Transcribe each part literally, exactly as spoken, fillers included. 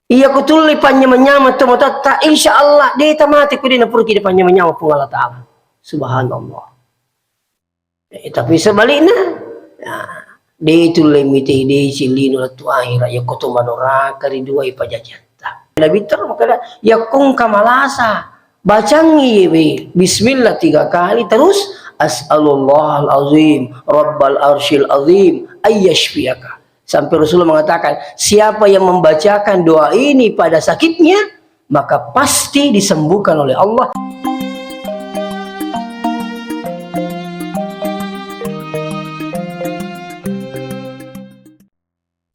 Iya ko tulle panyameng-nyameng tomatoatta, insya Allah de' tamate ko de' napuruki de' panyameng-nyameng Puang Allah Ta'ala. Subhanallah. Eh, tapi sebaliknya, ya, de' tulle mitei de' cilino lettu akhirat, yakko to madoraka ri duai pajajatta. Nabi terus makkeda, yakko engka malasa, bacangngi yewe, bismillah tiga kali, terus, "As'alullahal azim, rabbal arsyil azim, ayyashfiyaka." Sampai Rasulullah mengatakan, "Siapa yang membacakan doa ini pada sakitnya, maka pasti disembuhkan oleh Allah."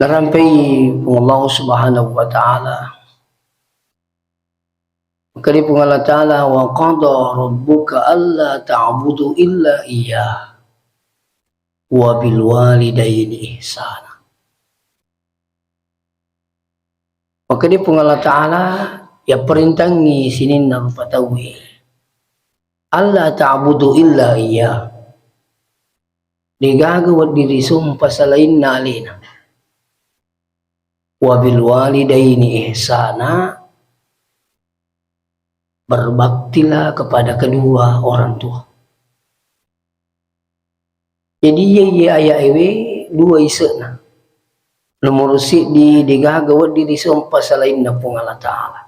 Narampei Puang Allah Subhanahu wa Ta'ala. Makkeda Puang Allah Ta'ala, "Wa qada rabbuka alla ta'budu illa iyyah, wa bil walidaini ihsana." Makkeda Puang Allah Ta'ala, yapparintangngi sininna rupa tauwe, "Alla ta'budu illa iyyah." De'gaga wedding risompa salainna alena. "Wa bil walidaini ihsana," berbaktilah kepada kedua orang tua. Jadi, iya, iya ayat ewe dua ise'na. Nomor siddi, de'gaga wedding risompa salainna Puang Allah Ta'ala.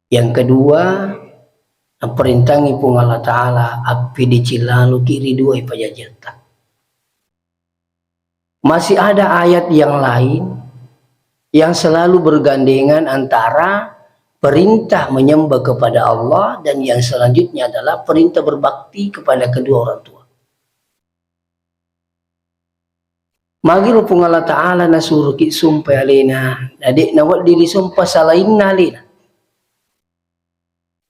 Yang kedua, naparintangi Puang Allah Ta'ala, appideceng laloki ri duai pajajatta. Masih ada ayat yang lain yang selalu bergandengan antara perintah menyembah kepada Allah dan yang selanjutnya adalah perintah berbakti kepada kedua orang tua. Magi ro Puang Allah Ta'ala nasuroki sumpai alena, na de' nawedding risompa salainna alena.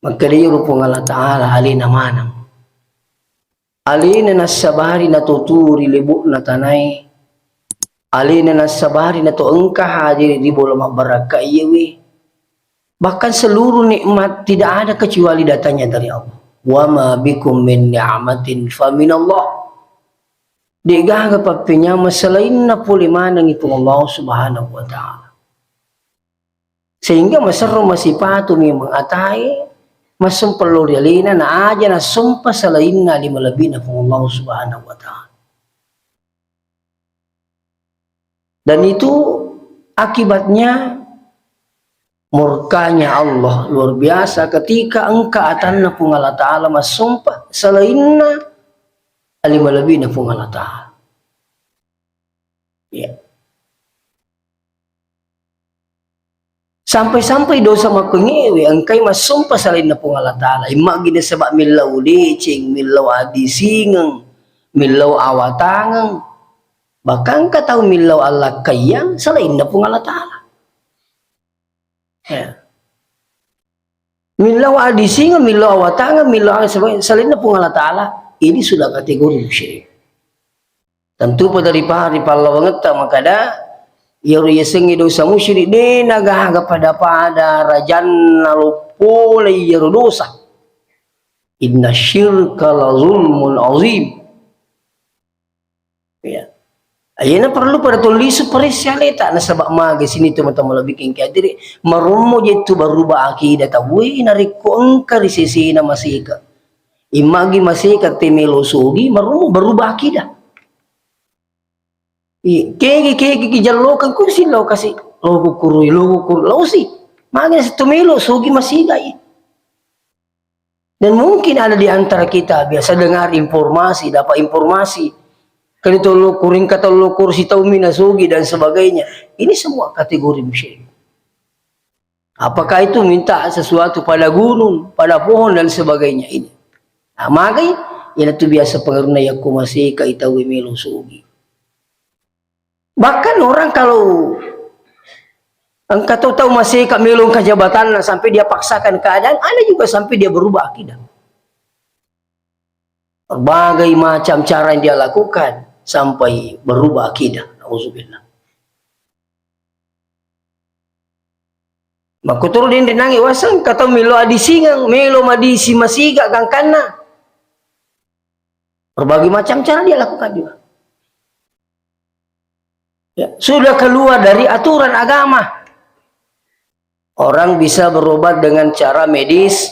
Makkeda iyaro Puang Allah Ta'ala alena maneng. Alena nassabari natau tuo ri lebo'na tanae. Alena nassabari natau engka hadir ri bola mabbarakka iyewe. Bahkan seluruh nikmat tidak ada kecuali datangnya dari Allah. "Wa ma bikum min ni'matin fa minallah." De'gaga pappenyameng salainna pole manengngi Puang Allah Subhanahu wa Ta'ala. Sehingga maserro masipatu memang atae massompa lao ri alena, na aja nassompa salainna ale malebbina Puang Allah Subhanahu wa Ta'ala. Dan itu akibatnya murkanya Allah luar biasa ketika engka atanna Puang Allah Ta'ala massompa salainna ale malebbina Puang Allah Ta'ala. Ya. Sampai-sampai dosa makkungewe engkai massompa salainna Puang Allah Ta'ala. Immagina sebab millau deceng, millau adisingeng, millau awatangeng. Bahkan engka tau millau Allah kayang salainna Puang Allah Ta'ala. Ya. Millau adisingeng, millau awatangeng, millau aga sebagainya salainna Puang Allah Ta'ala, ini sudah kategori musyrik. Tentu pada ripa-, ripallawangetta makkeda, iyaro yasengnge dosa musyrik, de' nagaga pada-pada rajanna loppolei iyaro dosa. Inna syirka la zulmun azim. Ya. Ayena perlu pada tollisu paresse aleta, nasaba maga sini teman-teman lebih kengki adiri, marommo jettu berubah akidah tauwe narekko engka ri sesena maseka. Immagi maseka te melo sogi, marommo berubah akidah. I, kegi, kegi, ki jallokeng kusi lo kasi, lo kukurui, lo kukur, lo si. Maga situ melo sogi masiga i. Dan mungkin ada di antara kita biasa dengar informasi, dapat informasi. Kali tollo kuring, katollo kursi tau mina sogi dan sebagainya. Ini semua kategori musyrik. Apakah itu minta sesuatu pada gunung, pada pohon dan sebagainya ini. Nah, magai, iyanatu biasa pengaruhna yakko maseka i tau melo sogi. Bahkan orang kalau engka tau-tau maseka melo engka jabatanna sampai dia paksakan keadaan, ada juga sampai dia berubah akidah. Berbagai macam cara yang dia lakukan sampai berubah akidah. Nauzubillah. Makkutoro denre nange waseng, engka tau melo adisingeng, melo madisi masiga gangkanna. Berbagai macam cara dia lakukan juga. Ya, sudah keluar dari aturan agama. Orang bisa berobat dengan cara medis,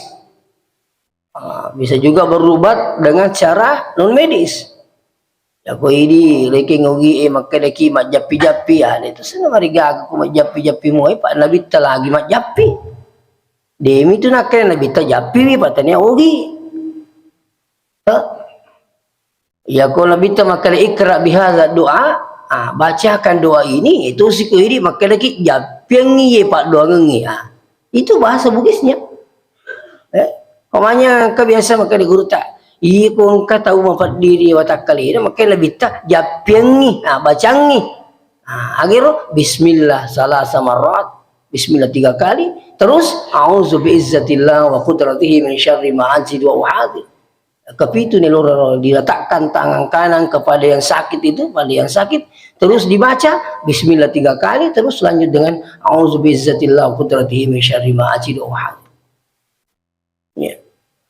ah, bisa juga berobat dengan cara non medis. Yako idi, rekeng ogi e, makkedaki majjappi-jappi, ah, de to senna marigaga ko majjappi-jappi moe, pa Nabitta lagi majjappi. Demi tu nakkeda Nabitta jappiwi, patania ogi. Eh? Yako Nabitta makkeda, "Iqra bihadza doa," ah, bacakan doa ini, itu siko idi makkedaki, "Jappiangngi ye paddoangengnge." Ah, itu bahasa Bugisnya. Eh, pamanya engka biasa makkeda gurutta, "Iko engka tau mapeddiri watakkalena," makkeda Nabitta, "Jappiangngi, ah, bacangngi." Ah, agero, "Bismillah salasa marrat." Bismillah tiga kali. Terus, "A'udzu biizzatillah wa qudratihi min syarri ma ajidu wa uhadir." Kepitu nih, loro, diletakkan tangan kanan kepada yang sakit itu, pada yang sakit, terus dibaca bismillah tiga kali, terus lanjut dengan a'udzu biizzatillah wa qudratihi min syarri ma ajidu wa uhadir. Ya.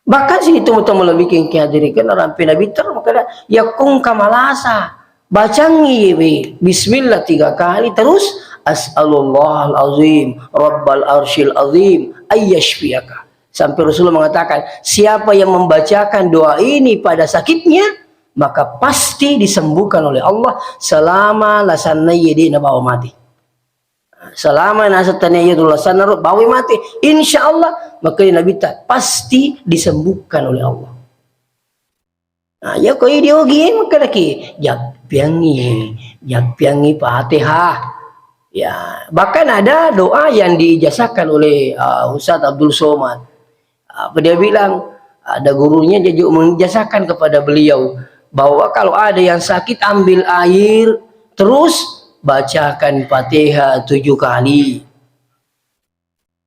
Bahkan sini teman-teman lebih kengki hadirin kan rampe Nabi ter makanya yakung kamalasa bacangi we bismillah tiga kali terus as'alullah al-azim rabbal arsyil azim ayyashfiyaka. Sampai Rasulullah mengatakan, "Siapa yang membacakan doa ini pada sakitnya, maka pasti disembuhkan oleh Allah selama lasanna iye de' nabawa mati." Selama naseng tania iya tu lasanna ro, bawai mati, insya Allah, maka Nabi ta, pasti disembuhkan oleh Allah. Nah, iya ko idi ogi, makkedaki, jappiangngi, jappiangngi Fatihah. Ya, bahkan ada doa yang diijazahkan oleh, uh, Ustaz Abdul Somad. Apa dia bilang? Ada gurunya juga mengijazahkan kepada beliau bahwa kalau ada yang sakit, ambil air, terus bacakan Fatihah tujuh kali.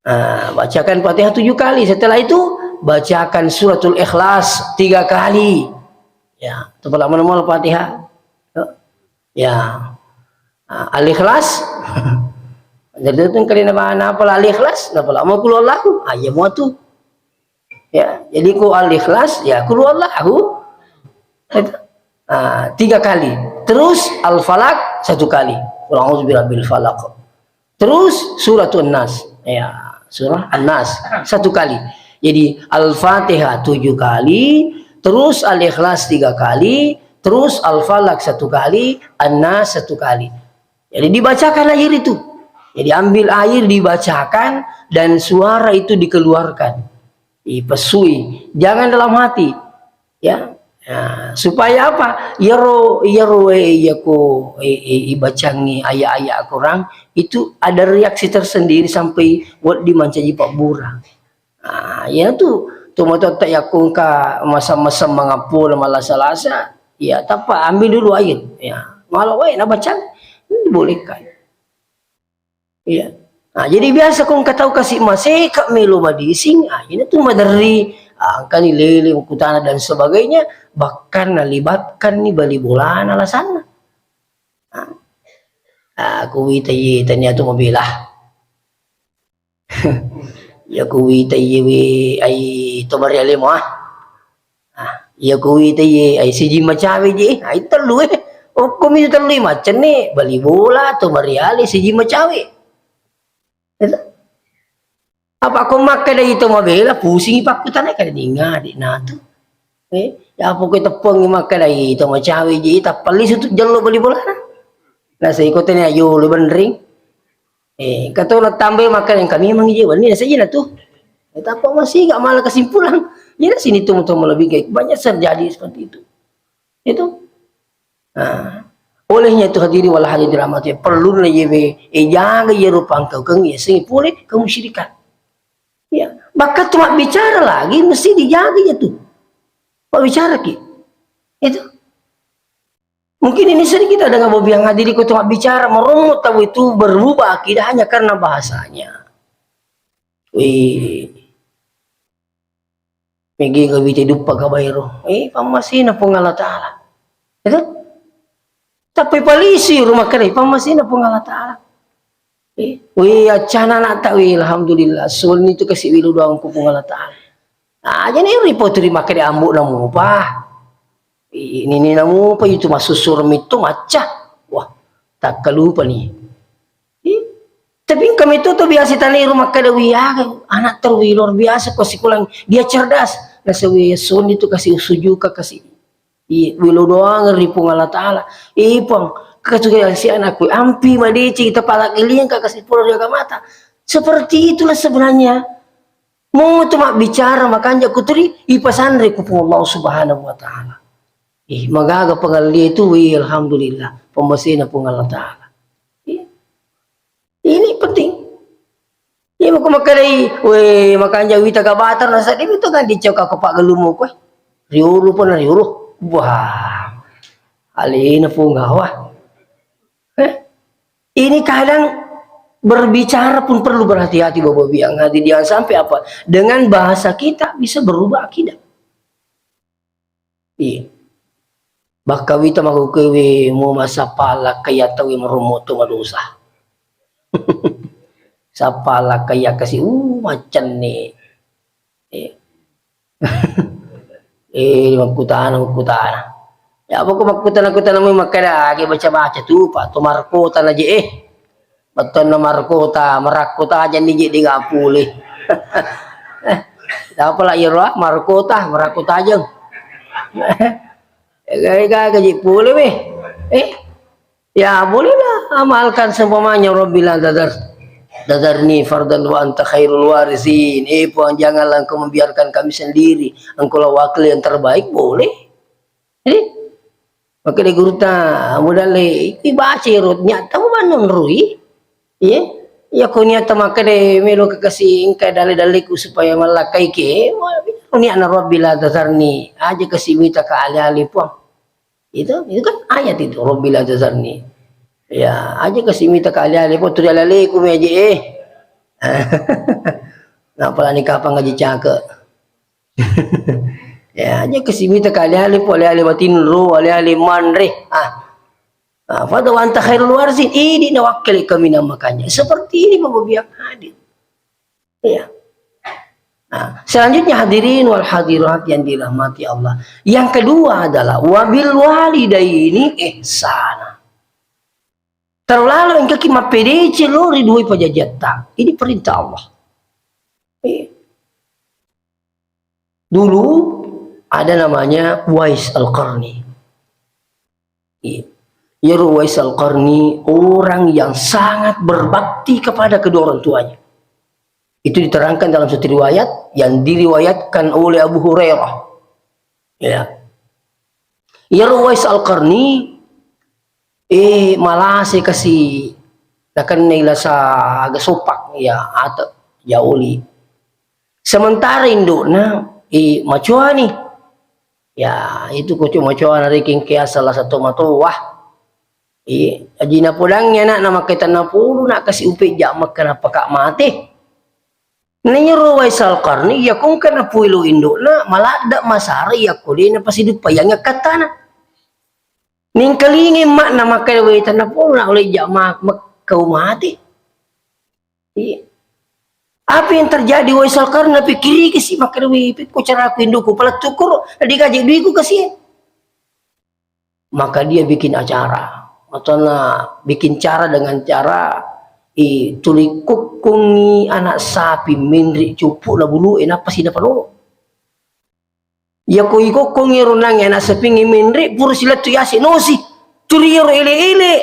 Ah, bacakan Fatihah tujuh kali. Setelah itu, bacakan suratul Ikhlas tiga kali. Ya, tepala mana Fatihah. Ya. Ah, Al-Ikhlas. Jadi itu kali nama, nama pala Al-Ikhlas, nama pala mau kulo Allahu. Ah, iya mau tu. Ya, jadi ku Al-Ikhlas, ya kulo Allahu. Itu. Ah, tiga kali. Terus Al-Falaq satu kali. Qul a'udzu birabbil falaq. Terus Suratun Nas. Ya, surah An-Nas satu kali. Jadi Al-Fatihah tujuh kali, terus Al-Ikhlas tiga kali, terus Al-Falaq satu kali, An-Nas satu kali. Jadi dibacakan air itu. Jadi ambil air dibacakan dan suara itu dikeluarkan. Ipesui. Jangan dalam hati. Ya. Nah, supaya apa? Iyaro, iyaro, eh, iyako, eh, eh, ibacangi ayat-ayat Al-Quran, itu ada reaksi tersendiri sampai wedding mancaji pabbura. Ah, iya tu, tomatoatta yakko engka masa-masa mangappole malasa-lasa, ya, tappa ambil dulu air. Ya, malo wae nabacang, ini dibolehkan. Iya. Nah, jadi biasa ko engka tau kasi maseka melo madising, ah, ini tu maderri, ah, engkani lele, kutana dan sebagainya, bahkan nalibatkan ni bali bolana lasanna. Ah, ah, kuwita ye tania tu mabela. Iya kuwita iye we, ai to bari alemo, ah. Ah, iya kuwita iye, ai siji macawe je, ai tellu, eh. Okko mi tellu macenne, bali bola, to bari ale, siji macawe. Itu. Apa ko makkeda ito mabela, pusingi pakkutana kada dinga, di natu. Eh, ya apa ko teppongi makkeda ito macawe je, tappa lisu tu jello bali bolana. Nah, seiko tene ayo lu benring. Eh, engka to nattambai makkeda engka memang ije wenni na saja na tu. Eh, tappa masih gak malah kesimpulan. Jadi sini tuh mau lebih kayak banyak terjadi seperti itu. Itu. Nah, olehnya itu hadirin wal hadirat dirahmati, perlu na yewe, eh, jaga ye rupa engkau keng ye sing pole kemusyrikan. Ya, bahkan tu bicara lagi mesti dijaga ya tuh. Bicara ki. Itu. Mungkin ini sering kita dengar bahwa yang hadir ikut cuma bicara, merungut tahu itu berubah akidah hanya karena bahasanya. Wih, megi gak bisa dupa kabairo. Eh, pammasina Puang Allah Ta'ala. Itu? Tapi polisi rumah kere, pammasina Puang Allah Ta'ala. Eh, wih, acana anak tak, wih, alhamdulillah. Soal itu kasih wilu doang ku Puang Allah Ta'ala. Ah, jadi report terima kere ambu namu apa? Ini ni namu apa itu masuk surmi itu macah. Wah, tak kelupa nih. Ih, Tapi engka metto to biasa taleru makkeda, "Wih, aga anak terwi luar biasa ko sikolang, dia cerdas." Nasaba iya sonni tu kasi usujuka kasi. Iya, welo doang ri Puang Allah Taala. "Eh, Puang, kasuka si anakku, ampi madeceng tapalakiliang ka kasi pura ri agamata." Seperti itulah sebenarnya. Mau tu mabbicara makanja kuturi ipasanre ku Puang Allah Subhanahu wa Taala. Eh, magaga pangalli itu, wih, alhamdulillah, pemmasena Puang Allah Taala. Iya. Ini penting. Iya, mako makkedai, "Weh, makanja wita gabatar na seddi itu kan dicok aku pak gelumu kue." Riuru pun riuru. Wah. Alina pun gawah. Eh? Ini kadang berbicara pun perlu berhati-hati, Bapak Biang. Hati jangan sampai apa? Dengan bahasa kita bisa berubah akidah. Iya. Bakka wita makkukkuewe mu massappa lakkai atauwe marommo to madosa. Sappa lakkai akkasi, uh, maccanne. Iya. Eh, makkutana, makkutana. Ya, apa ko makkutana-kutana mu makkeda, age baca-baca tu, Pak, to markota na je, eh. Bettuanna markota, marakko tajeng ni je de ga pule. Eh, apa la iyaro, ah? Markota, marakko tajeng. Eh, gaga je pule weh. Eh, ya bolehlah amalkan seumpamanya, "Rabbi la tadhar, tadharni fardan wa anta khairul warithin." Eh, Puang, janganlah Engkau membiarkan kami sendiri. Engkaulah wakil yang terbaik, boleh. Eh? Makkeda gurutta, mudalle, ibaca ero, nyatta manunrui. Iya? Iya, ko niatta makkeda, melo kekasi engka dalle-dalleku supaya mallakkaiki, eh, niatna Rabbi la tazarni, aja kasi mita ka ale-ale, Puang. Itu, itu kan ayat itu, Rabbi la tazarni. Ya, aja kasi mita ka ale-ale, Puang, tuli ale-aleku mi aja, eh. Napalani kapang aja cake. Ya, aja kasi mita ka ale-ale, Puang, ale-ale matinro, ale-ale manre. Ah. Ah, fadha wa anta khairul warithin, idi nawakkili kaminang makanja. Seperti ini, Bapak Biang hadir. Iya. Nah, selanjutnya hadirin wal hadirat yang dirahmati Allah. Yang kedua adalah wabil walidaini ihsana. Terlalu engkaki mappedece lo ri dua pajajatta. Ini perintah Allah. Iya. Dulu ada namanya Uwais Al-Qarni. Iya. Iyaro Uwais Al-Qarni orang yang sangat berbakti kepada kedua orang tuanya. Itu diterangkan dalam satu riwayat yang diriwayatkan oleh Abu Hurairah. Ya. Iyaro Uwais Al-Qarni, eh, malase kasi nakennai lasa aga sopak, ya, ate, ya, oli. Sementara indukna, eh, macoani. Ya, itu koco macoana rekeng ke asal lasa to matoa. Eh, aji napodangngi anakna makkaita napulu na kasi upejja makka napaka mate. Naiya ro Uwais Al-Qarni, iya ko engka napuelo indukna, maladde masara iya ko de napasiduppaiyangngi akkattana. Ningkalingai emma'na makkeda, "Weta napolo na ulejja ma-, makkau mate." Iya. Apa yang terjadi Uwais Al-Qarni? Napikkiriki si makkeda, "Wih, pekko caraku indukku palettukku ro, na dikaji duiku kasi." Maka dia bikin acara. Maksudna bikin cara dengan cara, i, tuli kukkungngi anak sapi menre cuppu'na bulu'e, nappa si napanolo. Iya ko ikokkongngi ro nangnge anak sapingnge menre, pura silettu yase nosi. Tuli iyaro ele-ele.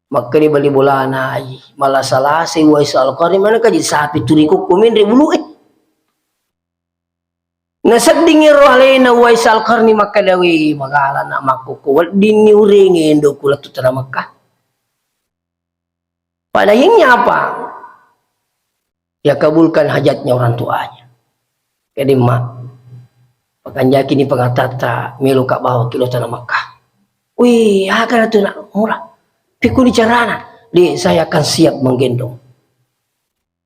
Makkeda bali bolana, ai, malasa-lasai Uwais Al-Qarni, mana kaji sapi tuli kokko menre bulu'e. Naseddingngi ro alena Uwais Al-Qarni makkeda, "Wih, magalana makkukku weddinni urengnge indukku lettu tana Mekkah." Pada akhirnya apa? Ya kabulkan hajatnya orang tuanya. Jadi, "Mak, pakanjaki ni pangatatta, meloka bawaki lo tana Mekkah." "Wih, aga tu nak mura? Pikkuni carana?" "Dek, saya akan siap menggendong."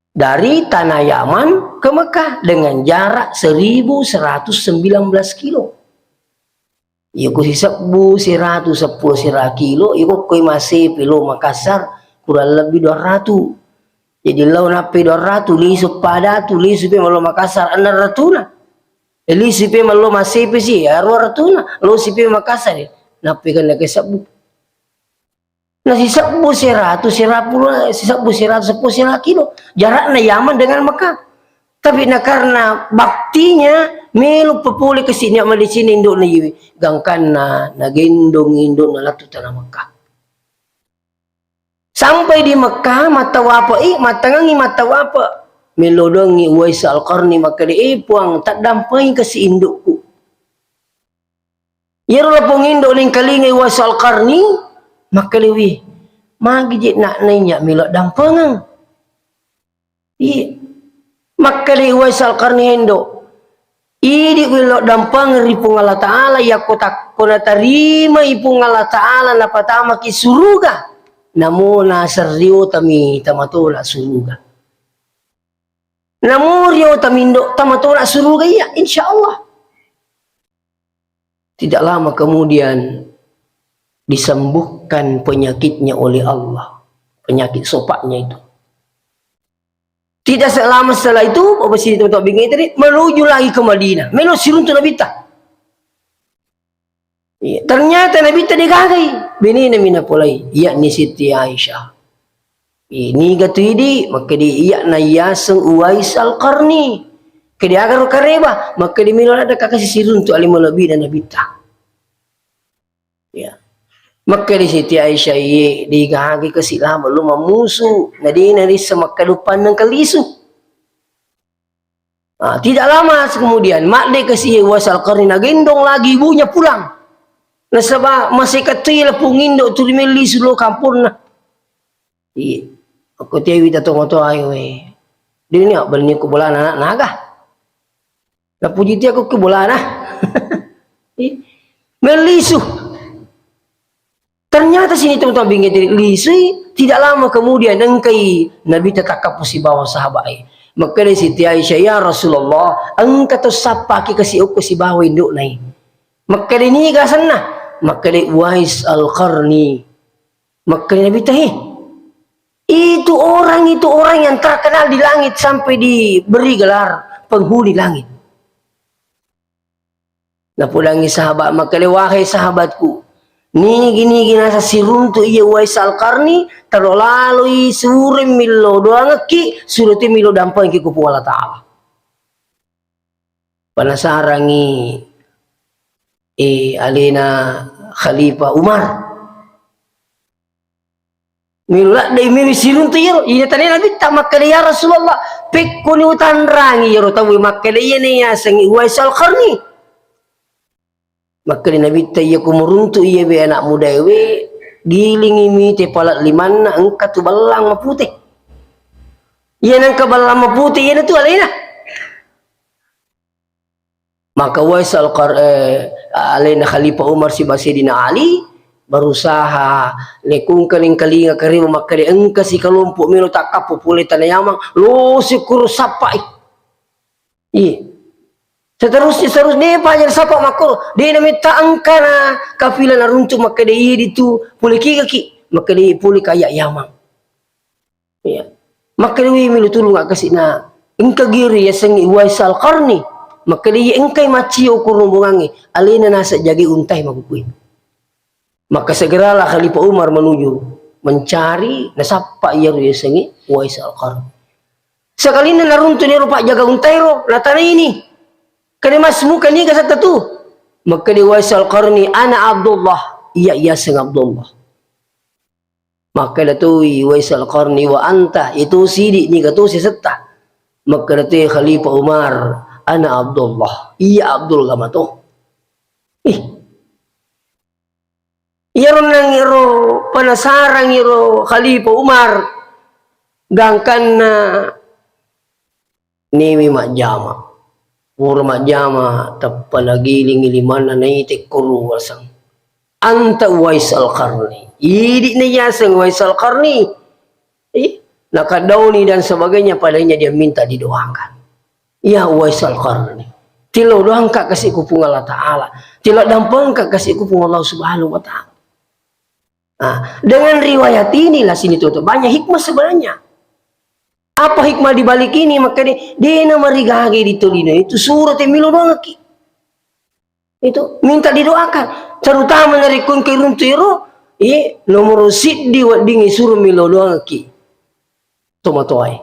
Dari tanah Yaman ke Mekah dengan jarak seribu seratus sembilan belas kilo. Iya ko sisebbu seratu seppulo sera kilo, iya ko koi massepe lo Makassar kurang lebbi dua ratu. Jadi lao nappi dua ratu, lisu pada tu, lisu pe mallo Makassar, enneng ratuna. Eh, lisu pe mallo massepe si, ya, dua ratuna. Lo si pe Makassar, ya. Nappi kena ke sebbu. Nah, sisebbu seratu, serapulo, sisebbu seratu seppulo sera kilo jarakna Yaman dengan Mekah. Tapi na karena baktinya, melo papole kasi niat madeceng indo'na iyewe. Gangkanna nagendong indo'na lettu tana Mekah. Sampai di Mekah, mattawape'i, mattangengi matawape. Melo doangngi Uwais Al-Qarni makkeda, "Eh, Puang, taddampengi kasi indo'ku." Iyaro lapong indo nengkalingai Uwais Al-Qarni, makkeda, "Wi, magi je nak naiya melo dampengeng?" Iya. Makkeda Uwais Al-Qarni, "Endo, idi melo dampengeng ri Puang Allah Ta'ala, yakko takko natarimai Puang Allah Ta'ala napatamaki suruga, namo naserriotami tamatola suruga. Namo riotami indo tamatola suruga iya, insya Allah." Tidak lama kemudian disembuhkan penyakitnya oleh Allah. Penyakit sopaknya itu. Tidak lama setelah itu, Bapak Sidi, teman-teman, bingung tadi, menuju lagi ke Madinah. Melo siruntu Nabitta. Iya, ternyata Nabitta degagai. Benena mi napolai, yakni Siti Aisyah. Ini gatu idi, makkeda iya naiyaseng Uwais Al-Qarni. Kedi agaro kareba, makkeda melo ladde ka kasi siruntu ale malebbina Nabitta. Ya. Makkeda Siti Aisyah, "Iye, degaga kasi lama lo mammusu, na dena rissa makkeda panneng kalisu." Ah, tidak lama kemudian, madde kasi Uwais Al-Qarni nagendong lagi ibunya pulang. Nasaba maseka toi lapong indo tuli mellisu lo kamponna. Iya. Okko tewi tatongo to ayo we. Dini abbenni ku bolana anak naga. Napuji tia ku bolana. Iya. Mellisu. Ternyata sini teman-teman bingkai tadi lisui, tidak lama kemudian engkai Nabitta takkappo sibawa sahabat e. Makkeda Siti Aisyah, "Ya Rasulullah, engka to sappaki kasi okko sibawa induk nai." Makkeda, "Niga asenna?" Makkeda, "Uwais Al-Qarni." Makkeda Nabitta, "He, itu orang, itu orang yang terkenal di langit sampai diberi gelar penghuni langit." Napodangi sahabat makkeda, "Wahai sahabatku, nigi-nigi naseng siruntu iya Uwais Al-Qarni, taro laloi sureng millau doangekki, suro tu millau dampengki ku Puang Allah Ta'ala." Penasarangi, eh, alena Khalifah Umar. Melo ladde, melo siruntu iyaro. Ina tania Nabitta makkeda, "Ya Rasulullah, pekkoni utanrangi iyaro tauwe makkeda iyana yasengnge Uwais Al-Qarni." Makkeda Nabitta, "Iya ko muruntu iyawe anak mudaewe, gilingi mite pala limanna engka tu ballang mapute." Iya nengka ballang mapute iyana tu alena. Maka Uwais Al-Qar-, eh, alena Khalifah Umar sibawa Sayyidina Ali berusaha lekungka nengkalinga kareba makkeda engka sikalompo melo takkappo pole tana Yaman, lo syukur sappai. Iya. Seterusnya, seterusnya, paja sappa makkoro, de nametta engkana kafila naruntu makkeda idi tu pole kigaki, makkeda pole kaya Yaman. Iya. Makkeda, "Wi, melo tulung akkasi'na. Engka giri yasengnge Uwais Al-Qarni." Makkeda, "Iya, engkai maccio ko rombongangnge, alena naseng jage untai makkukue." Maka segeralah Khalifah Umar menuju mencari, nasappa iyaro yasengnge Uwais Al-Qarni. Sekalinna naruntu iyaro pajjaga untaero, natanaini, "Kade masmu kaniga setta tu?" Makkeda Uwais Al-Qarni, "Ana Abdullah." Iya, iyaseng Abdullah. Makkeda toi Uwais Al-Qarni, "Wa anta, itu sidi niga to sisetta?" Makkeda toi Khalifah Umar, "Ana Abdullah." Iya Abdullah mato. Ih. Iyaro nangiro penasarang iro Khalifah Umar gangkanna Niwi majjama. Pura majjama, tappa nagilingi limanna naite kuru waseng. Anta Uwais Al-Qarni. Idi nayaseng Uwais Al-Qarni. Ih, nakaddauni dan sebagainya, padanya dia minta didoakan. Ya Uwais Al-Qarni. Tilo doangka kasi ku Puang Allah Ta'ala. Tilo dampengka kasi ku Puang Allah Subhanahu wa Ta'ala. Nah, dengan riwayat inilah sini tuh, tuh, banyak hikmah sebenarnya. Apa hikmah di balik ini? Makanya dia namarigaga di tolino itu surah temilo doangki. Itu minta didoakan. Terutama narekko engka runtu ero, Iye, nomoro siddi wedding isuro milo doangki tomatoae.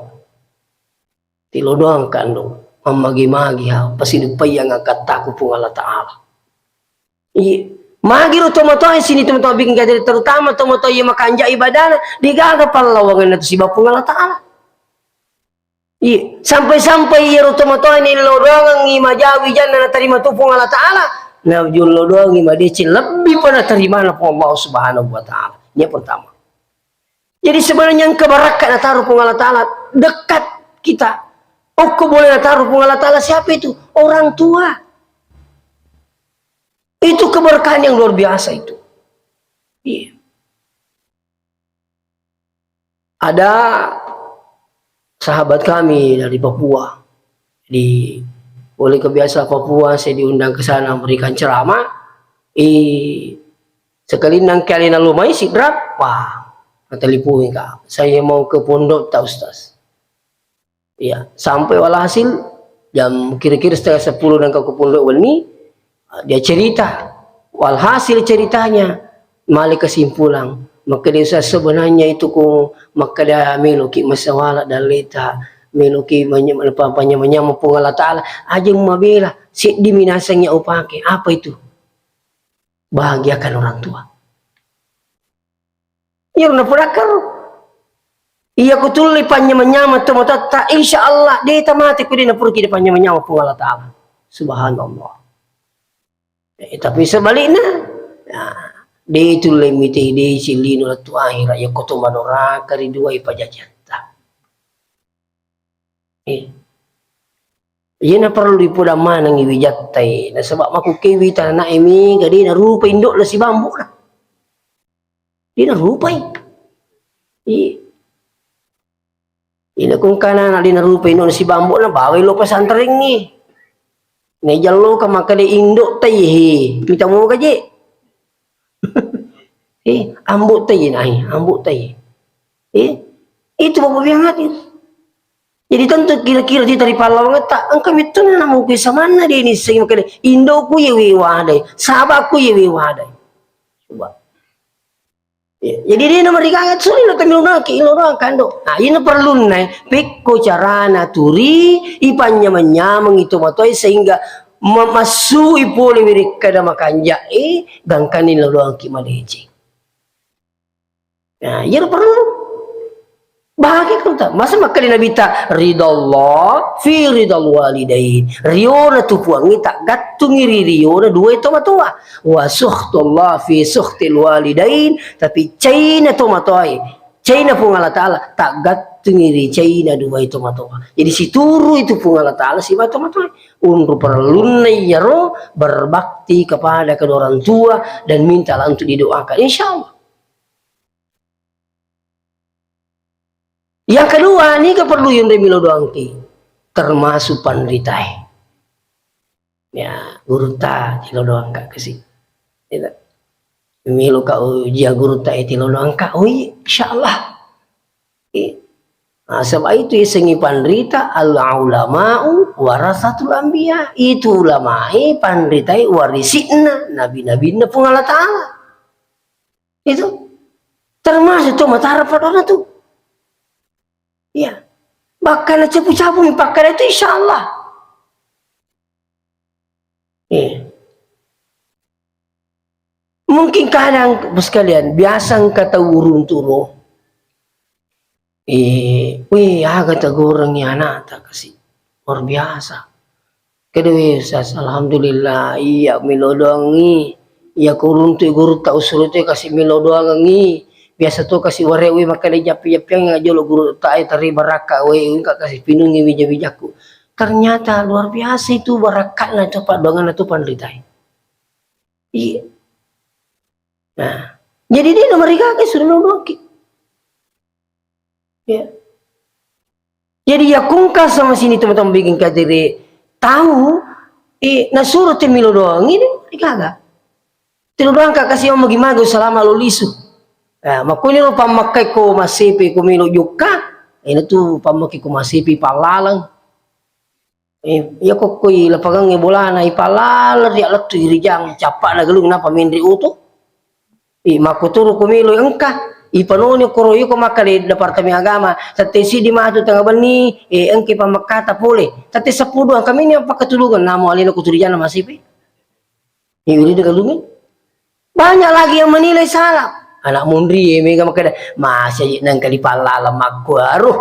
Tilo doang kandung, mammagi-magi ha, pasiduppaiyang akkattaku Puang Allah Ta'ala. Iye, magiro tomatoae sini tomatoa bikin kajari, terutama tomatoa iya makanja ibadana, degaga pallawangenna tu siba Puang Allah Ta'ala. Iya, sampai-sampai iyaro tomatoae nillodoangengngi maja wijanna natarima tu Puang Allah Ta'ala, najollodoangngi madeceng lebbi pa natarimana Puang Allah Subhanahu wa Ta'ala. Ini yang pertama. Jadi sebenarnya engka barakka nataro Puang Allah Ta'ala dekat kita. Okko boleh nataro Puang Allah Ta'ala siapa itu? Orang tua. Itu keberkahan yang luar biasa itu. Iya. Ada sahabat kami dari Papua. Di, oleh kebiasaan Papua, saya diundang ke sana memberikan ceramah. I, sekali nangkali nalumai sidrap, wah, natelepon ka. Saya mau ke pondok tak, Ustaz? Iya, sampai walhasil jam kira-kira setengah sepuluh nengka ku pondok wenni, dia cerita. Walhasil ceritanya, male kesimpulan. Makkeda, "Ustaz, sebenarnya itu ku makkeda meloki masawala dalleta, meloki manye-, apa, panyameng-nyameng Puang Allah Ta'ala, aja mabela, seddi minasengngi upake." Apa itu? Bahagiakan orang tua. Iyaro napodakkaro. Iya ko tullei panyameng-nyameng tomatoatta, insya Allah de tamate ko de napuruki de panyameng-nyameng Puang Allah Ta'ala. Subhanallah. Eh, tapi sebaliknya, ya, de tullei mitei de cillino lettu akhirat, ya ko to manoraka ri dua ipajajatta. Eh. Iyana perlu dipodang manengngi wijattai, nasaba makukkewi tanae mega de narupai indo'na siba ambo'na. De narupai. Iya. Ina kungkana na de narupai indo'na siba ambo'na, bawai lo pesantrengngi. Najalloka makkeda indo'tai, he, mita moga je. Eh, ambo'tai, nah, eh, ambo'tai. Eh, itu Bapak Biang Hadir. Jadi tentu kira-kira tita ri pallawangetta, engka metto na namukui samanna de nissengi makkeda, indo'ku ye we wadai, sahabatku ye we wadai. Coba. Ya, jadi de namarigaga suli lo tamilu naki, ilo doang kando. Nah, ina perlunna, pekko carana turi, ipanyameng-nyameng itu matoi sehingga memassui pole wirekkada makanja, eh, gangkani lo doang ki madeceng. Nah, iyaro perlu. Bahagia kan ta? Masa makkeda Nabitta, "Ridallah fi ridal walidain." Riona tu Puangnge taggattungi ri riona dua tomatoa. "Wa sukhtullah fi sukhtil walidain." Tapi caina tomatoae, caina Puang Allah Ta'ala, taggattungi ri caina dua tomatoa. Jadi situru itu Puang Allah Ta'ala siba tomatoae. Unru perlunna iyaro berbakti kepada kedua orang tua dan minta untuk didoakan. Insya Allah. Yang kedua, niga perlu yunre milo doangki, termasuk panritae. Ya, gurutta tilo doangka kasi. Ita. Milo ka ujian gurutta e tilo doangka. Oh iya, insyaallah. Eh. Nah, sebab itu isengi panrita al ulama'u warasatul anbiya. Itu ulamae panritae warisikna nabi-nabinna Puang Allah Ta'ala. Itu termasuk tu matara padona tu. Iya. Bahkan capu-capu mi pakkada itu insyaallah. Iya. Mungkin kadang, Bapak sekalian, biasa engka tau uruntu ro. Eh, wih, aga tagorengi anakta kasi. Luar biasa. Kedewe, Ustaz, alhamdulillah, iya milo doangi. Iya kuruntu gurutta usuru tu kasi milo doangi. Biasa tu kasi warewe makkeda jappi-jappiang jolo gurutta e tari barakka we engka kasi pinungi wija-wijakku. Ternyata luar biasa itu barakkatna tu paddoanganna tu panritae. Iya. Nah, jadi de namarigaga suro lo doangki. Ya. Jadi yakungka sama sini teman-teman bikin kajere tahu, eh, nasuro te milo doang ini marigaga. Tilo doang ka kasi magi-magi salama lo lisu. Nah, makuni lo pammakkai ko masepe ko milo jokka, ini tu pammakkai ko masepe pallalang. Eh, iya kokkoi lapangangnge bolana, ipallaleng ri allettu irijang, cappa'na galung, napa menre oto? I, makkuturu ku melo engka. Ipanoni koro iko makkeda Departemen Agama, tette siddi matu tengnga benni, e, engka pammekkata pole. Tette seppulo dua engka mini pakkatulungeng namo alena kuturijanna masipe. Iwiri de galungi. Banyak lagi yang menilai salah. Anak munri e mega makkeda, masa nengka dipallala makkuaro.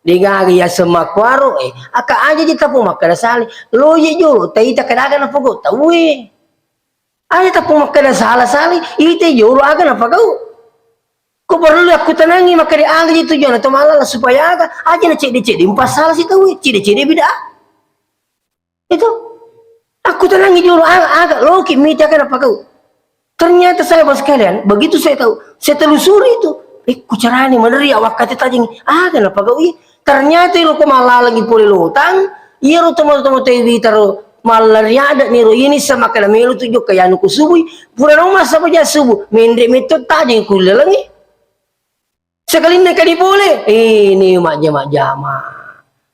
Degaga yaseng makkuaro, e, aka aja ji tapu makkeda sale. Loje jolo, taita kedaga napogau tauwe. Aja tappu makkeda sala-sali, ite jolo aga napagau. Ko perlu akkutanangi makkeda aga ji tujuanna to mallala supaya aga, aja na cedde-cedde mpassala si tauwe, cedde-cedde bid'ah. Itu. Akkutanangi jolo aga, aga loki mite aga napagau. Ternyata saya bos sekalian, begitu saya tahu, saya telusuri itu. Eh, ku carani maneri awak kata tajeng, aga napagau i. Ternyata iro ko mallalengi pole lotang, iyaro tomatoa-tomatoa e witaro mallari ada niro ini sama kada melo tu jokka yanu ku subui. Pura nau masa baja subuh, menre metto tajeng ku lalengi. Sekalinna kadi pole, eh, ini majja-majjama.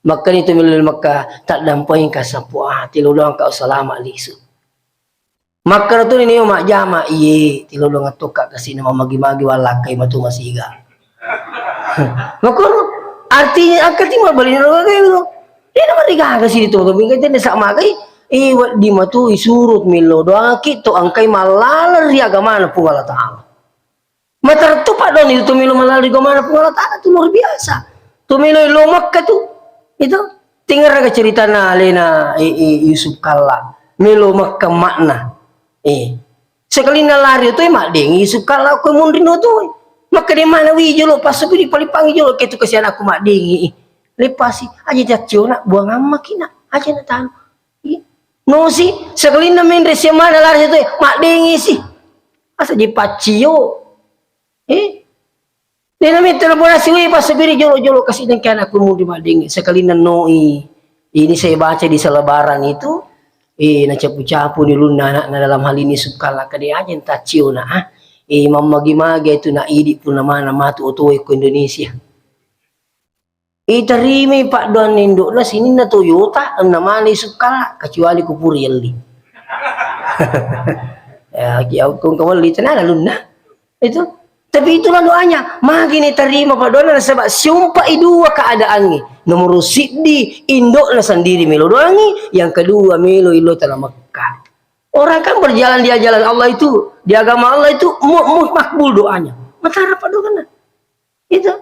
Makkani tu melo Mekka, tak dampai ka sapu ati lo doang kau salama lisu. Makkeda tu nini majjama, iye, tilolong tokka kasina mamagi-magi wallakkai matu masiga. Makkoro, artinya angka ti mabali na roga kayu tu. Dia nama rigaga sini tu, tapi kan dia sa magai, eh, wedding matu isurut milo doaki to angkai mallaleng ri agamana Puang Allah Taala. Matertu padoni tu melo malari gomana Puang Allah Taala tu luar biasa. Tu melo lo Mekka tu. Itu. Tinggal raga ceritana alena, eh, eh, Yusuf Kalla. Melo Mekka makna. Eh. Sekalinna lari tu, eh, maddengi Yusuf Kalla ko munri no tu. Maka de mana wi jolo, pas sepi di palipangi jolo, ke tu kasihan aku maddengi. Lepasi, aja jaccio nak, buang amma kina, aja na tanu. Ih, nosi, sekalinna menre siamana lari tu, eh, maddengi si. Asa je paccio. Eh? Dena metta na bonasi we pasabiri jolo-jolo kasi dengke anakku mudi maddengi. Sekalinna noi. Ini saya baca di selebaran itu, eh, nacapu-capu ni ulunna anakna dalam hal ini Yusuf Kalla kade aja entah ciona, ah. Eh, mammagi-magi itu nak idi pun mana matu otoe ko Indonesia. Itarimai paddoanna indo'na sininna Toyota, namana Yusuf Kalla, kecuali ku Puri Elli. Ya, ki-, kong kawelli tenana lunna. Itu. Tapi itulah doanya. Magi ni tarima paddoanna nasaba siumpai dua keadaannya. Nomor siddi, indo'na sendiri melo doangi, yang kedua melo ilo tanah Mekah. Orang kan berjalan di jalan Allah itu, di agama Allah itu mu-, mu-, makbul doanya. Matara paddoanna. Itu.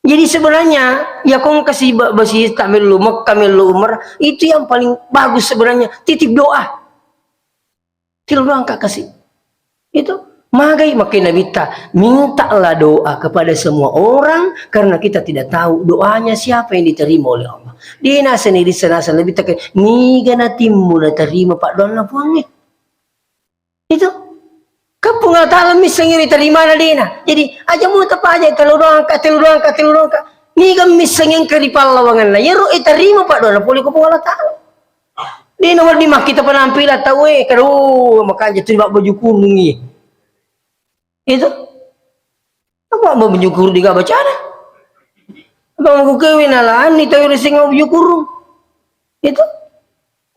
Jadi sebenarnya, ya kong kasi ba-, basi tak melu Mekah, melu Umrah, itu yang paling bagus sebenarnya. Titip doa. Tiru doang kak kasi. Itu. Magai makai Nabitta, mintalah doa kepada semua orang karena kita tidak tahu doanya siapa yang diterima oleh Allah. Dina seni di sana sana Nabitta ke, niga natimmu naterima paddoanna Puangnge. Itu. Kan Puang Allah Ta'ala missengngi ritarimana dena. Jadi, aja muta paja, telu doang ka, telu doang ka, telu doang ka. Niga missengngi engka ripallawanganna. Yero itarima paddoanna pole ko Puang Allah Ta'ala. Dena wedding makkita penampilan tauwe, kadu, makanja tu baju kurungi. Itu. Apa baju kurung diga bacana? Apa mau kukewe nalani tauwe risseng baju kurung. Itu.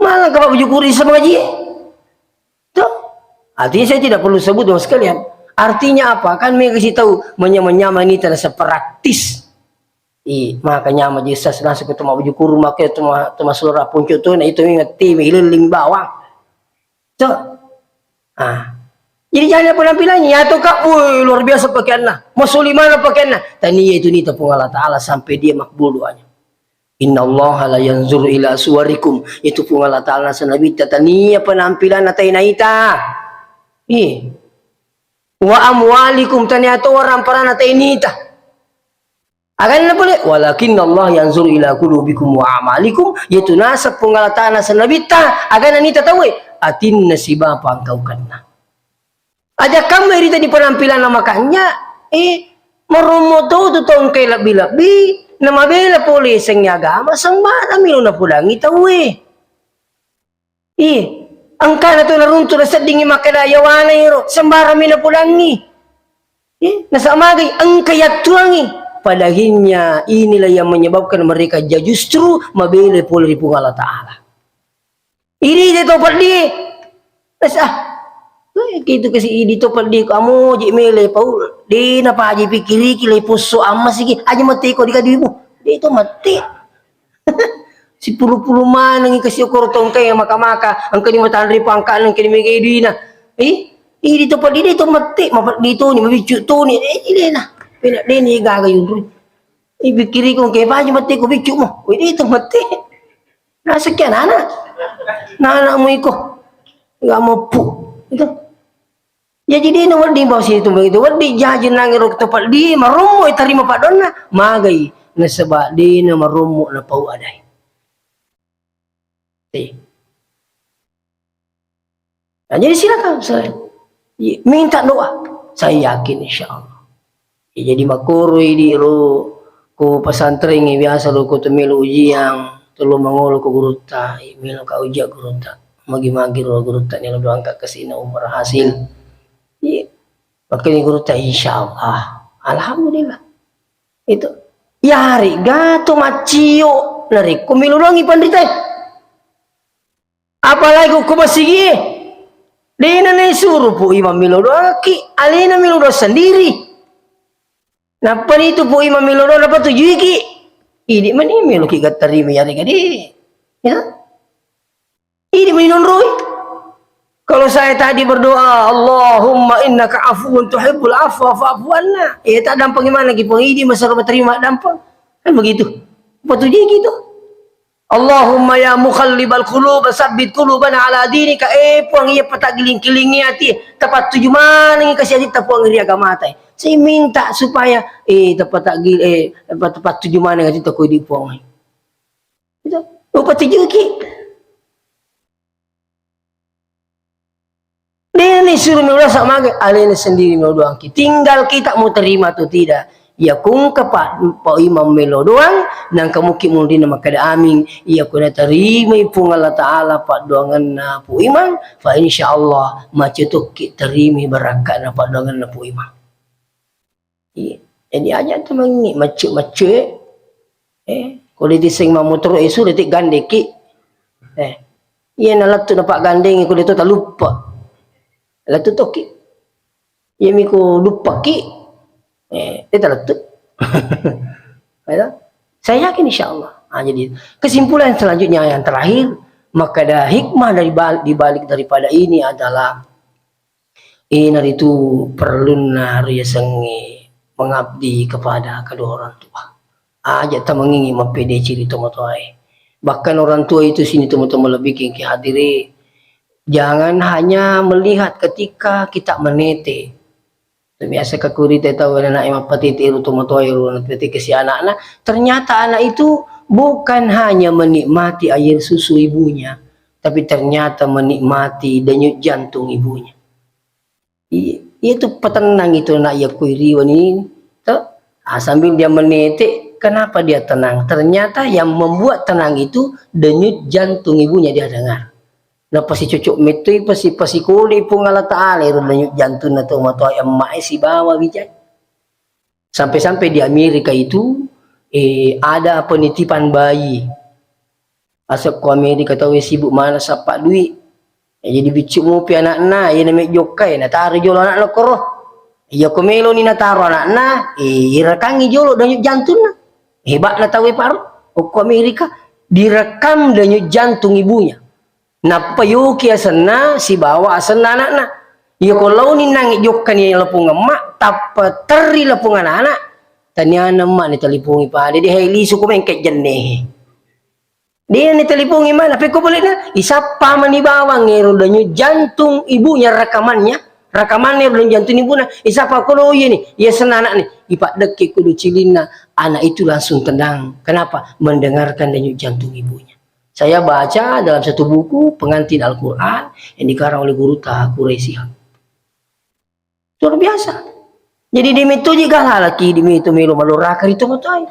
Malang ka baju kurung sama ngaji. Tuh. Artinya saya tidak perlu sebut, Bapak sekalian. Artinya apa? Kan mereka kasih tahu, menyamai-nyamai ini terasa praktis. I, maka nyamai jisas langsung ke tempat baju kurung, maka tempat, tempat suara puncak tuh, nah, itu ingat tim, ililing bawang. Tuh. Ah. Jadi jangan ada penampilannya, ya tuh, Kak, woi, luar biasa pakaiannya. Masuli mana pakaiannya? Tania itu nih tepung Allah Ta'ala sampai dia makbul doanya. Innallaha la yanzuru ila suwarikum. Itu Puang Allah Ta'ala nasaba Nabitta tania penampilan natai naita. Iya. Wa amwalikum, tania to orang parana tai nita. Aganna pole, walakinnallaha yanzuru ila qulubikum wa a'malikum, yaitu nasab Puang Allah Ta'ala nasaba Nabitta, aganna nita tauwe, atinna sibawa pangkaukenna. Aja kamma irita di penampilanna makanja, eh, marommo to tu tongkai lebbi-lebbi, namabela pole sengngi agama, sembarang milo napodangi tauwe. Ih, engkana tu naruntu naseddingi makkeda yawana iro, sembarang mi napodangi. Eh, nasamagai engka yattuangi. Pada akhirnya inilah yang menyebabkan mereka ja justru mabela pole ri Puang Allah Ta'ala. Irita to peddi. Wes, ah. Itu kasi idi to peddi ko amoji mele pau. De na paji pikiriki le posso amma siki. Aja mate ko dikadimu. De to mate. Sipulu-pulu manengi kasi okoro tongkai maka-maka. Engka ni matanri pangkana engka ni mega idina. Ih, idi to peddi de to mate. Mapeddi to ni mabiccu to ni. Eh, de na. Pena de ni gaga yunru. Ipikiriko engka paji mate ko biccu mo. Wih, de to mate. Nasakki anak-anak. Nah, anakmu iko. Nggak mampu. Itu. Jaji de na wedding bawang situ begitu. Wedding jaji nangi rok to peddi, marommo tarima paddonna, magai. Nasaba de na marommo na pau adai. Eh. Nah, jadi silakan, saya minta doa. Saya yakin insya Allah. Ya, jadi makkoro idi ro ko pesantren biasa ro ko to melo ujian, to lo mangolo ko gurutta, melo ka ujian gurutta. Magi-magi ro gurutta ni lo doang ka kasina umur hasil. Iya. Makanya gurutta insya Allah. Alhamdulillah. Itu. Yari gato maccio narekko melo doangi panritae. Apalagi ko masigie. Dena naisuro Pu Imam melo doangki, alena melo doang sendiri. Nappa nitu Pu Imam melo doang napatujuiki. Idi mani meloki gattarima yarega de. Ya. Idi mani nonroi. Kalau saya tadi berdoa, "Allahumma innaka afuwun tuhibbul afwa fa'fu anna." Eh, tak dampang gimana ki Puang idi masaro terima dampang. Kan begitu. Patujui gitu. Allahumma ya muqallibal qulub, sabbit qulubana ala dinika. Eh, Puang, iya pataggiling-kilingi ati, tapattuju manengi kasi ati ta Puang ri agamata. Saya minta supaya, eh, tapataggi-, eh, tapattuju manengi ati ta ko idi Puang. Itu, upatujuki. Dena naisuro melo doang sama aga, alena sendiri melo doangki. Tinggal kita mau terima atau tidak. Iya kungka pa, Pu Imam melo doang, nangka muki munrina makkeda amin. Iya ko naterimai Puang Allah Ta'ala paddoanganna Pu Imam, fa insya Allah macetokki terimai barakka'na paddoanganna Pu Imam. Iya. Jadi aja tu mangi macce-macce. Eh, ko de tiseng mamotoro esu de gandeki. Eh, iya nalettu napaggandengi ko de to taluppa. Lettu tokki. Iya miko luppaki. Eh, de talettu. Ya. Saya yakin insya Allah. Ah, jadi kesimpulan selanjutnya yang terakhir, maka ada hikmah dari bal-, di balik daripada ini adalah Iyanaritu perlunna riasengnge mengabdi kepada kedua orang tua. Aja tamengngi mappedeci ri tomatoae. Bahkan orang tua itu sini tomatoa malebbiki engki hadiri. Jangan hanya melihat ketika kita menete. Biasa kakurita tau anaknya mappatete ru tomatoae ru nanti kasi anakna. Ternyata anak itu bukan hanya menikmati air susu ibunya, tapi ternyata menikmati denyut jantung ibunya. Iya, iya tu patennang itu nak iya kui riwani, to? Ah, sambil dia menete, kenapa dia tenang? Ternyata yang membuat tenang itu denyut jantung ibunya dia dengar. Nah, pasti cocok metoi, pasti, pasti kode Puang Allah Ta'ala, ero denyut jantung na to matoa emma e sibawa bijai. Sampai-sampai di Amerika itu, eh, ada penitipan bayi. Asa ko Amerika tau e sibuk mana sappa dui. Eh, jadi biccu mopi anakna, iya na mejjokkai, nataro jolo anakna koro. Iya ko meloni nataro anakna, eh, irakangi jolo denyut jantunna. Hebatna tau e paro, okko Amerika, direkam denyut jantung ibunya. Nappa yoki asenna sibawa asenna anakna. Iya ko laoni nangi jokkani lapong emma, tappa terri lapong anak-anak, taniana emma ni talipongi pada, de hai lisu ko mengke jenne. De ni talipongi mana, pekko bolehna, isappa mani bawang ero denyut jantung ibunya rekamannya, rekamannya ero denyut jantung ibuna, isappa ko lo iya ni, iya asenna anak ni, ipaddekke kudu cilinna, anak itu langsung tenang. Kenapa? Mendengarkan denyut jantung ibunya. Saya baca dalam satu buku pengantin Al-Quran yang dikarang oleh Guru Taha Quraisy Shihab. Luar biasa. Jadi, di mitu ji galalaki, di mitu melo maloraka ri tomatoae.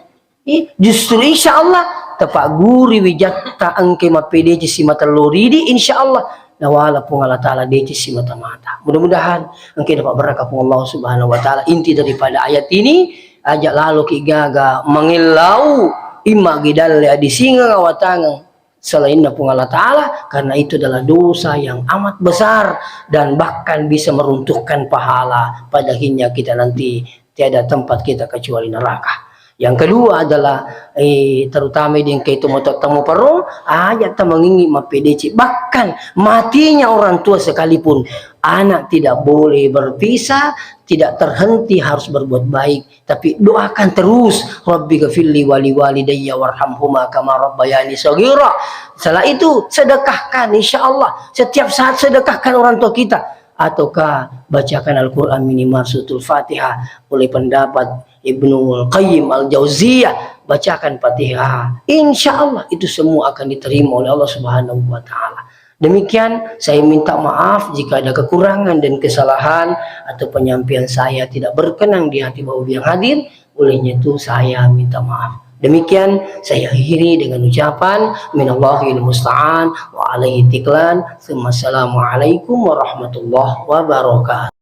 Eh, justru insya Allah, tepagguri wijatta engke mappedece simata loridi, insya Allah, nawala Puang Allah Ta'ala dece simata-mata. Mudah-mudahan engke dapat berkah Puang Allah Subhanahu wa Ta'ala. Inti daripada ayat ini, aja laloki gaga mangellau, imma gidalle adisingeng awatangeng. selainnya Puang Allah Ta'ala, karena itu adalah dosa yang amat besar dan bahkan bisa meruntuhkan pahala. Pada akhirnya kita nanti tiada tempat kita kecuali neraka. Yang kedua adalah, eh, terutama di engka itu moto temu perro, aja tamengingi mappedeci. Bahkan matinya orang tua sekalipun, anak tidak boleh berpisah, tidak terhenti harus berbuat baik, tapi doakan terus, "Rabbi ghafirli wali walidayya warhamhuma kama rabbayani shaghira." Setelah itu, sedekahkan, insya Allah. Setiap saat sedekahkan orang tua kita. Ataukah bacakan Al-Quran, minimal suratul Fatihah, oleh pendapat Ibnu Qayyim Al-Jauziyah, bacakan Fatihah. Insya Allah, itu semua akan diterima oleh Allah Subhanahu wa Ta'ala. Demikian, saya minta maaf jika ada kekurangan dan kesalahan atau penyampaian saya tidak berkenan di hati Bapak Ibu yang hadir. Olehnya itu, saya minta maaf. Demikian, saya akhiri dengan ucapan, "Minallahil musta'an wa alaihi tiklan." Tsumma assalamualaikum warahmatullahi wabarakatuh.